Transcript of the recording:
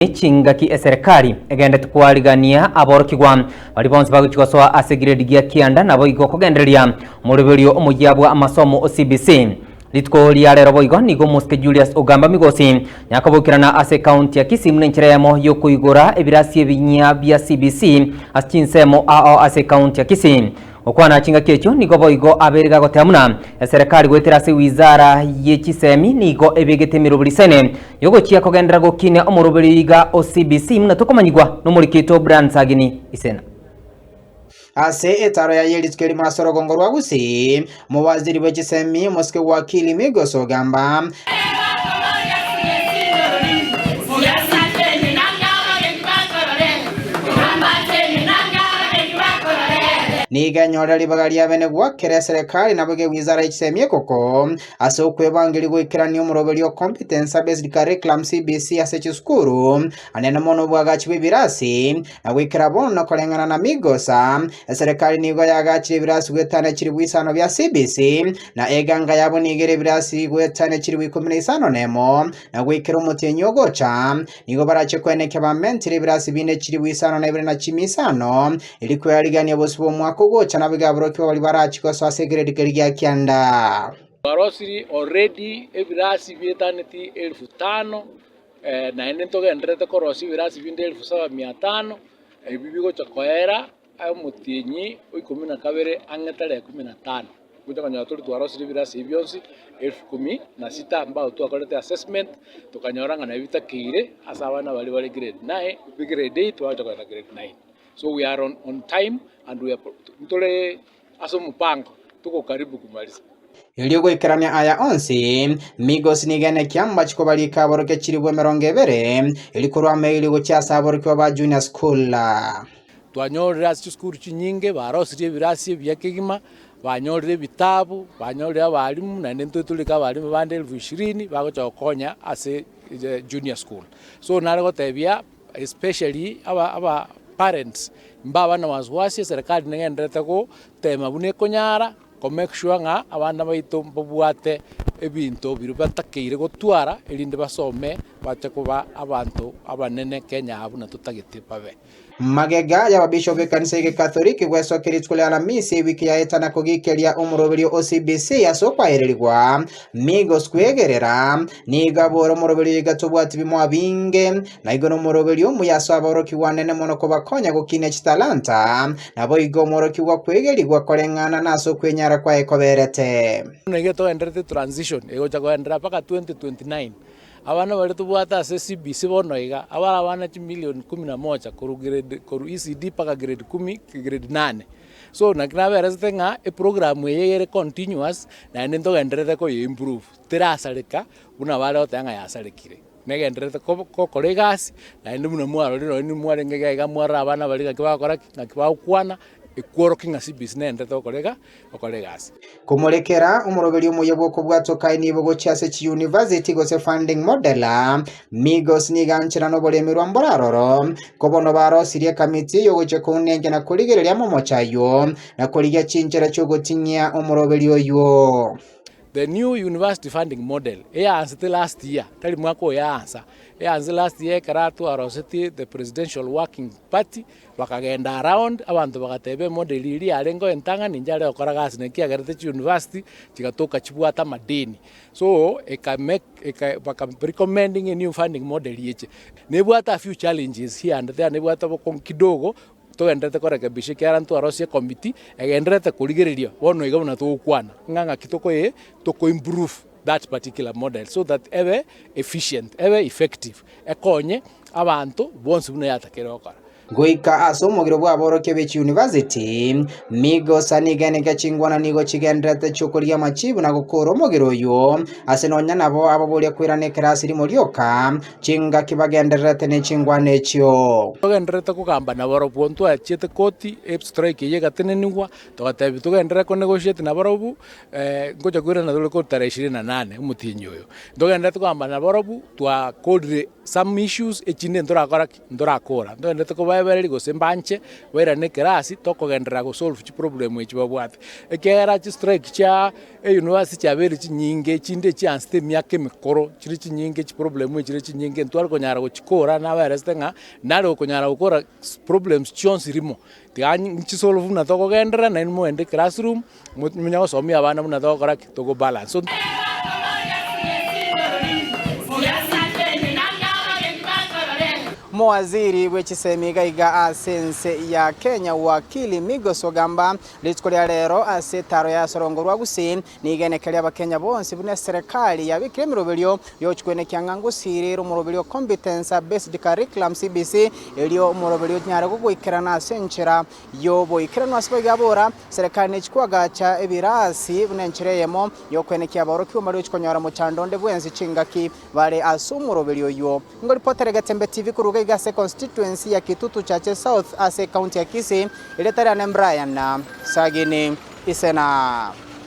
Chingaki eserekari egenderete koarigania aborokigwa baria bonsi bagochia gosoa ase grade gia kianda naboigo kogendereria omoroberio omoyia bwa amasomo o CBC. Rituko ria rero boigo nigo omosike Julius Ogamba Migosi nyakobokerana ase ekaunti ya Kisii buna enchera eyemo yokoigora ebirasi ebinyia bia CBC ase chinsemo ao ase ekaunti ya Kisii. Gokwana chingaki echio nigo boigo abeire gagoteba buna eserekari goetera ase wizara ye chisemi nigo ebegete emeroberi sene yogochia kogenderera gokinia omoroberi iga o CBC buna tokomanyigwa nomoriki oito Brian Sagini Isena. Ase etaro yaye rituko erimo ase orogongo rwa Gusii, omowaziri bwe chisemi, omosike Wakili Migos Ogamba, Nigo enyore ribaga riabe goakera eserekari naboigo ewizara ye chisemi ekoko ase okwebangeria goikerania omoroberio o Competence Based Curriculum CBC ase chisukuru anene mono obwagachi bw'ebirasi na goikera bono koreng'ana na Migosa eserekari nigo yagachire ebirasi goetania chilifu isano bia CBC na eganga yabo nigo ere ebirasi goetania chilifu ikomi na isano nemo na goikera omotienyi ogocha Nigo barache koenekia bamentire ebirasi binde chilifu 52 na chimia isano, erio kwearigania obosio bw'omwaka ogocha naboigo aborokigwa baria barache gosoa ase egredi keria gia kianda. Twarosirie already ebirasi bietaneti elfu tano, naende ntogendererete korosia ebirasi binde elfu saba mia tano, ebi bigocha koera omotienyi o ikomi na kabere ang'e tarehe kumi na tano. Gocha konyora tore twarosirie ebirasi ebi bionsi elfu kumi na sita mbao twakorete assessment tokanyora ng'a nabio bitakeire ase abana baria bare grade nine grade eight bagocha kogenda grade nine. So we are on on time and we are ntore ase omopango togokaribu komarisa. Erio goikerania aya onsi, Migos nigo enekia mbachi kobarika aborokia chilifu 20, erio korwa amaerio gochia ase aborokigwa ba junior school. Twanyorire ase chisukuru chinyinge barosirie ebirasi ebiya kegima, banyorire ebitabu, banyorire abalimu, naende intwe torike abalimu bande elfu ishirini bagocha gokonya ase junior school. So nare gotebia especially aba aba parents mbaba na wasiwasi eserekari negendererete gotema buna ekonyara ko make sure ng'a abana baito mbabwate ebinto biria batakeire gotwara erinde basome bache koba abanto abanene Kenya aa buna totagete babe. Magega y'ababishop b'ekanisa y'Egekatholiki gwesokia rituko ria Alamisi ewiki yaeta na kogikeria omoroberio o CBC ase okwaererigwa, Migos kwegerera, nigo abore omoroberio oyo iga tobwati bimoa binge, na igo nomoroberio omuya ase aborokigwa anene mono kobakonya gokinia chitalanta, naboigo omworokigwa kwegerigwa koreng'ana nase okwenyara kwaye koberete. Buna iga togendererete transition egocha kogenderera mpaka 2029. Abana baria tobwate ase CBC bono iga, abare abana chimilion kumi na moja korwa grade korwa ECD mpaka grade kumi grade nane. So naki naberesete ng'a eprogram eye ere continuous naende ntogendererete koye improve, terasareka buna bare goteba ng'a yasarekire. Negendererete ko gokora egasi naende buna mwarorire nonye nimwarenge iga iga mwarora abana baria ng'aki bagokora ki, ng'aki bagokwana, ekworokia ng'a CBC negendererete gokora iga. gokora egasi. Komorekera omoroberio omuya bw'okobwatoka enibo gochia ase chiyunivasiti gose funding model, Migos nigo anchera noboremi rwa mboraroro, ko bono barosirie ekamiti y'ogochia kounenkia na korigereria amamocho ayio, na korigia chinchera chi'ogotinyia omoroberio oyio. The new university funding model eyansete last year, tari mwaka oyo yaansa, eyaanse last year ekero twarosetie the presidential working party, Bakagenda around, abanto bagateba emodel eria yarengeo entang'ani inche are gokora gasi naki ekiagerete chiuniversity chigatoka chibwate amadeni. So eka make eka baka recommending a new funding model eche. Nebwate a few challenges here and there, nebwate obokong'u kidogo, togendererete korekebisha ekiagera ntwarosie ecommittee egendererete korigereria bono iga buna togokwana, ng'a ng'aki tokoe toko improve that particular model so that ebe efficient, ebe effective, ekonye abanto bonsi buna yatakeire gokora. Goika ase omogiro bw'aborokia be chiunivasiti, Migosa nigo eneke chingwana nigo chigendererete chi'okorigia amachibu na gokoora omogiro oyio, ase nonya nabo ababoria koirana ekerasi rimo rioka, chingaki bagendererete ne chingwana echio. Togendererete kogamba nabarobwo, ntwachiete koti, estrike eyio egatenenigwa, togatebia togenderere konegotiate nabarobwo, ngocha koirana tore koti tarehe ishirini na nane omotienyi oyo. Ntogendererete kogamba nabarobwo, twakorire. Some issues echinde ntorakora ki? Ntorakora. Ntogenderete kobaebereria gose mbanche bairane ekerasi tokogenderera go solve chiproblem echi babwate. Ekiagera chistrike chia euniversity chiabeire chinyinge echinde chiansete emiaka emekoro chire chinyinge chiproblem echire chinyinge ntware konyara gochikora nabaeresete ng'a nare okonyara gokora problems chionsi rimo. Tiga nchisolve buna tokogenderera naende mogende eclassroom Monyare gosomia abana buna togokora ki? Togo balance. Omowaziri bwe chisemi iga iga ase ense ya Kenya Wakili Migos ogamba rituko ria rero ase etaro ya Sorongo rwa Gusii nigo enekeria abakenya bonsi buna eserekari yabekire emeroberio yochikwenekia ng'a ngusii rero omoroberio Competence Based Curriculum CBC erio omoroberio onyare gogoikerana ase enchera Y'oboikeranu ase boigo abora, Serekari nechi koagacha ebirasi buna enchera eyemo y'okwenekia abaorokigwa mbare gochi konyora mochando onde bwensi chingaki bare ase omoroberio oyio. Ngoripotere Getembe TV korwa iga iga ase constituency ya Kitutu Chache South ase ecounty ya Kisii, erieta riane Brian Sagini Isena.